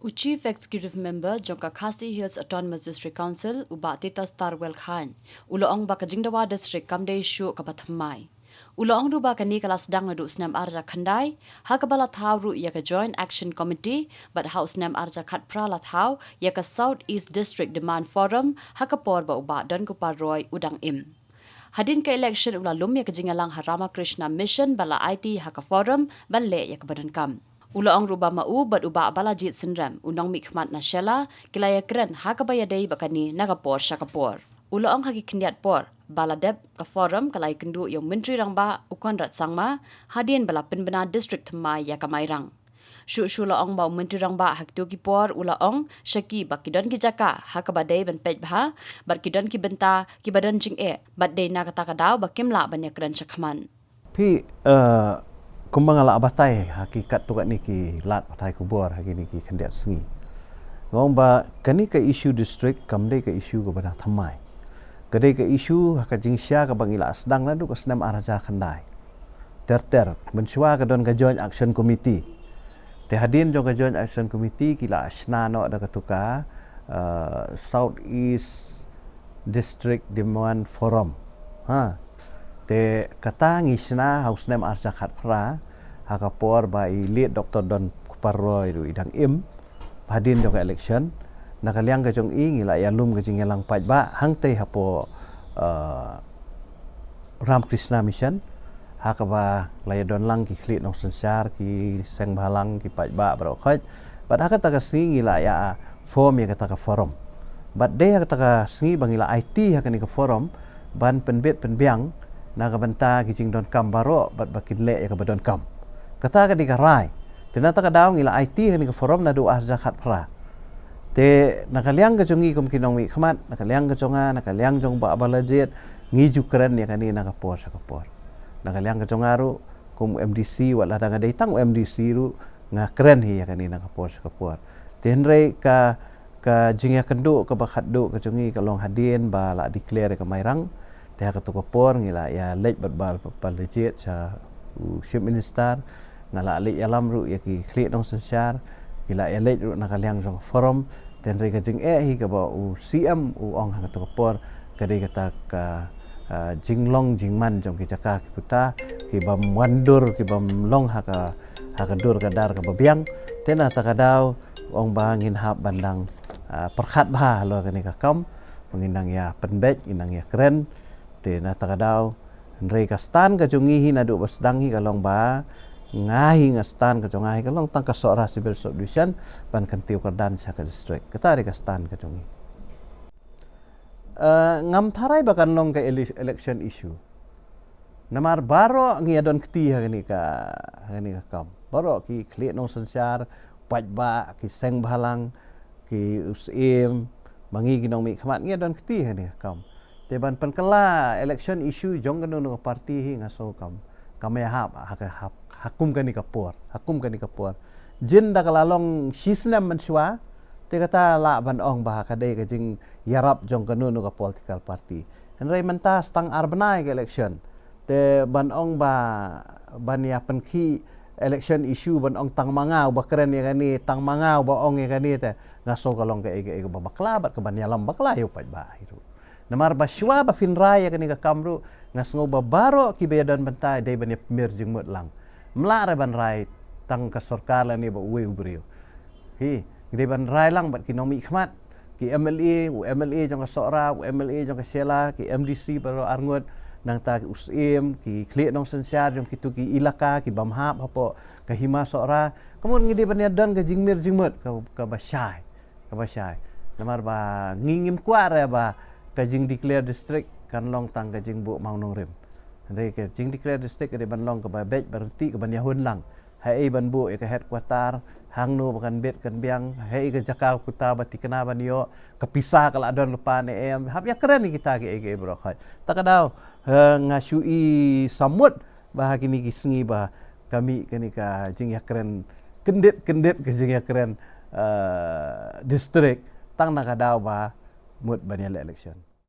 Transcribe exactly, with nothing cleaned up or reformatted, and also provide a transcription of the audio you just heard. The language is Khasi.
U Chief Executive Member jong ka Khasi Hills Autonomous District Council, u Bah Titus Tarwel Chyne, u la ong ba ka jingdawa district kam dei shuh kaba thymmai. U la ong ruh ba kane ka la sdang naduh u snem ar hajar khyndai, ha kaba la thaw ruh ïa ka Joint Action Committee, bad ha u snem ar hajar khatphra la thaw ïa ka South East District Demand Forum, ha ka por ba u Bah Donkupar Roy u dang im. Hadien ka election u la lum ïa ka jingïalang ha Ramakrishna Mission ba la aiti ha ka forum ban leh ïa kaba donkam. U la ong ruh ba ma u bad u Bah Balajied Synrem, u nongmihkhmat na Shella, ki la ïakren ha kaba ïadei bad kane na ka por sha ka por. U la ong ha ki khyndiat por ba la dep ka forum ka la ïakynduh ïa u Myntri Rangbah u Conrad Sangma, hadien ba la pynbna district thymmai ïa ka Mairang. Shuh shuh la ong ba u Myntri Rangbah ha kito ki por u la ong sha ki ba ki don ki jaka ha kaba dei ban peit bha, bad ki don ki bynta kiba don jingeh, bad dei na kata ka daw ba kim lah ban ïakren shakhmat. Phi, eh, kumba nga la batai ha ki katto katne ki lad pathai khubor ha kine ki khyndiat sngi. Nga ong ba kane ka issue district kam dei ka issue kaba dang thymmai. Ka dei ka issue ha ka jingshisha kaba ngi la sdang naduh ka snem ar hajar khyndai. Ter ter, mynshuwa ka don ka Joint Action Committee. Te hadien jong ka Joint Action Committee ki la shna noh da katu ka, eh, South East District Demand Forum. Ha. Te kata ngi shna ha u snem ar hajar khatphra, ha ka por ba i late Doktor Donkupar Roy ruh i dang im. Hadien jong ka election, na ka liang ka jong i ngi la ïalum ka jingïalang paidbah hangtei hapoh, eh, Ramakrishna Mission, ha kaba la ïadon lang ki khlieh nongsynshar, ki seng bhalang, ki paidbah baroh khoit. Bad ha kata ka sngi ngi la ïa form ïa kata ka forum. Bad dei ha kata ka sngi ba ngi la aiti ha kane ka forum ban pynbit pynbiang na ka bynta ki jingdonkam baroh bad ba kin leh ïa kaba donkam. Kata ka dei ka rai. Te na kata ka daw ngi la aiti ha kane ka forum naduh ar hajar khatphra. Te na ka liang ka jong ngi kum ki nongmihkhmat, na ka liang ka jong nga, na ka liang jong Bah Balajied, ngi ju kren ïa kane na ka por sha ka por. Na ka liang ka jong nga ruh kum M D C, wat la dang dei tang M D C ruh nga kren hi ïa kane na ka por sha ka por. Te hynrei ka, ka jingïakynduh kaba khatduh ka jong ngi ka long hadien ba la declare ka Mairang. Te ha katu ka por ngi la ïa leit bad Bah Balajied sha u Chief Minister, nga la leit ïalam ruh ïa ki khlieh nongsynshar, ki la ïa leit ruh na ka liang jong ka forum. Te hynrei ka jingeh hi kaba u C M u ong ha katu ka por ka dei kata ka, ah, jinglong jingman jong ki jaka ki puta, ki bym wandur, ki bym long ha ka, ha ka dur ka dar kaba biang. Te na kata ka daw ong ba ngin hap ban dang, ah, pyrkhat bha halor kane ka kam, ba ngin dang ïa pynbeit, ngin dang ïa kren. Te na kata ka daw, hynrei ka stand ka jong ngi hi naduh ba sdang hi ka long ba nga hi, nga stand ka jong nga hi ka long tang ka Sohra Civil Subdivision ban kyntiew kyrdan sha ka district. Kata dei ka stand ka jong ngi. Eh, ngam tharai ba kan long ka ele-, election issue. Namar baroh ngi ïa don kti ha kane ka, ha kane ka kam. Baroh ki khlieh nongsynshar, paidbah, ki seng bhalang, ki u Syiem, ma ngi ki nongmihkhmat ngi ïa don kti ha kane ka kam. Te ban pynkylla election issue jong kano kano ka party hi nga sngew kam, kam ïahap ha ka, ha, ha kum kane ka por, ha kum kane ka por. Jin da ka la long shisnem mynshuwa, te kata lah ban ong ba ka dei ka jingïarap jong kano kano ka political party. Hynrei mynta sa tang ar bnai ka election. Te ban ong ba, ban ïa pynkhih election issue ban ong tang ma nga uba kren ïa kane, tang ma nga uba ong ïa kane, te nga sngew ka long kaei kaei kaba bakla bad kaban ïalam bakla ïa u paidbah hi ruh. Namar ba shuwa ba phin rai ïa kane ka kam ruh, nga sngew ba baroh kiba ïa don bynta dei ban ïa pynmih jingmut lang. Ym lah re ban rai tang ka sorkar lane ba uwei u briew. Hi, ngi dei ban rai lang bad ki nongmihkhmat, ki M L A, u M L A jong ka Sohra, u M L A jong ka Shella, ki M D C baroh arngut, nangta ki u Syiem, ki khlieh nongsynshar jong kito ki ilaka, ki bym hap hapoh ka hima Sohra. Ka mut ngi dei ban ïa don ka jingmih jingmut ka, kaba shai, kaba shai. Namar ba ngi ngim kwah re ba ka jingdeclare district kan long tang ka jingbuh mawnongrim. Hynrei ka jingdeclare district ka dei ban long kaba beit ba ryntih, kaban ïahun lang. Haei ban buh ïa ka headquarter, hangno ba kan bit kan biang, haei ka jaka kata ba thikna ban ïoh, ka pisa ka la don lypa ne em, hap ïa kren ïa kita kiei kiei baroh khoit. Ta ka daw, eh, nga shu i samut ba ha kine ki sngi ba ka mih kane ka jingïakren kyndit kyndit, ka jingïakren, eh, district, tang na ka daw ba mut ban ïaleh election.